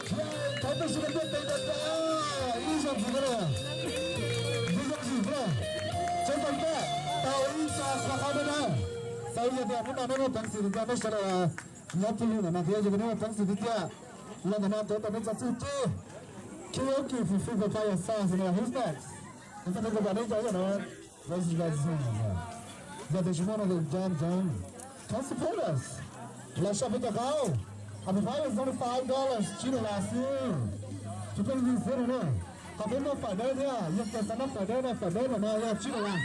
Thov peb sawv daws ntiaj teb tau ib zaug ntxiv na, ib zaug ntxiv na, tseem tau peb tau ib co khuam qhov no na. Xav yog tias hnub no nej muaj peev xwm tiag tiag, nej sawv daws nyob pawg lug ntawm no thiab, yog tias nej muaj peev xwm tiag tiag, los ntawm no tuav tau nej cov txuj ci. Karaoke for free for fire songs, who's next? Ntawm no, raise your hands. Yog tias tsis muaj no, jam jam. Come support us. Los soj peb cov qauj. A, for fire is only five dollars, tsib dollar xwb. Tsis pheej li xwb no na. Ho peb muaj fawm dawb thiab, yog tias xav noj fawm dawb no, fawm dawb ntawm no yog tsib dollar.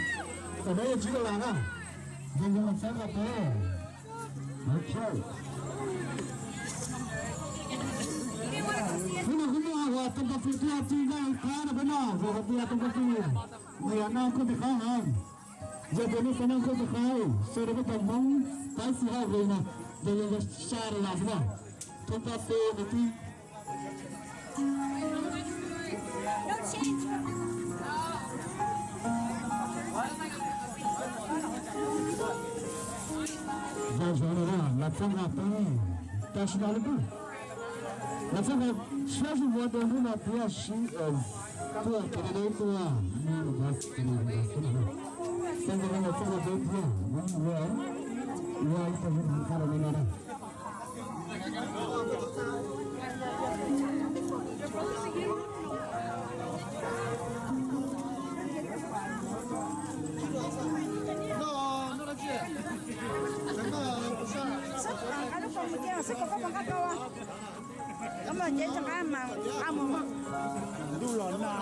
Fawm dawb yog tsib dollar na. Yog yog los txhawb nqa peb. Ok. Hnub no kuv muaj hauv Tooj Paj Xwm thiab Txij Nkaj Qhab no peb noj, hauv tias Tooj Paj Xwm, nyiam noj khaub peg qhaub heev. Yog tias nej xav noj khaub peg qhaub, sawv daws peb cov Hmoob Paj Xwm hauj lwm no, yog yog yog sab dollar xwb na. Tooj Paj Xwm nws tij. Yog zoo no na, los txhawb nqa peb, tam sim no lub, los txhawb nqa siab zog ua rau hnub no thiab sib tuaj, kev deb tuaj, txhawb nqa los txhawb nqa peb thiab, ua ua ib tug ntawm qab rau li no na. Ntuj los nag.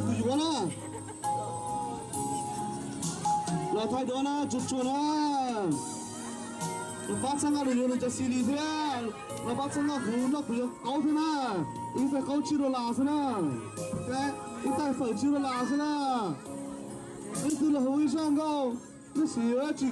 Kuv yuav na, los thaij duab na, tsuag tsuag na. Los pab txhawb nqa rau yus nws cov xis lis thiab. Los pab txhawb nqa kuv noj kuv cov qaub thiab na. Ib tais qaub tsib dollar xwb na. Ib tais fawm tsib dollar xwb na. Ib tug los hu ib zaj nkauj, tab sis tsis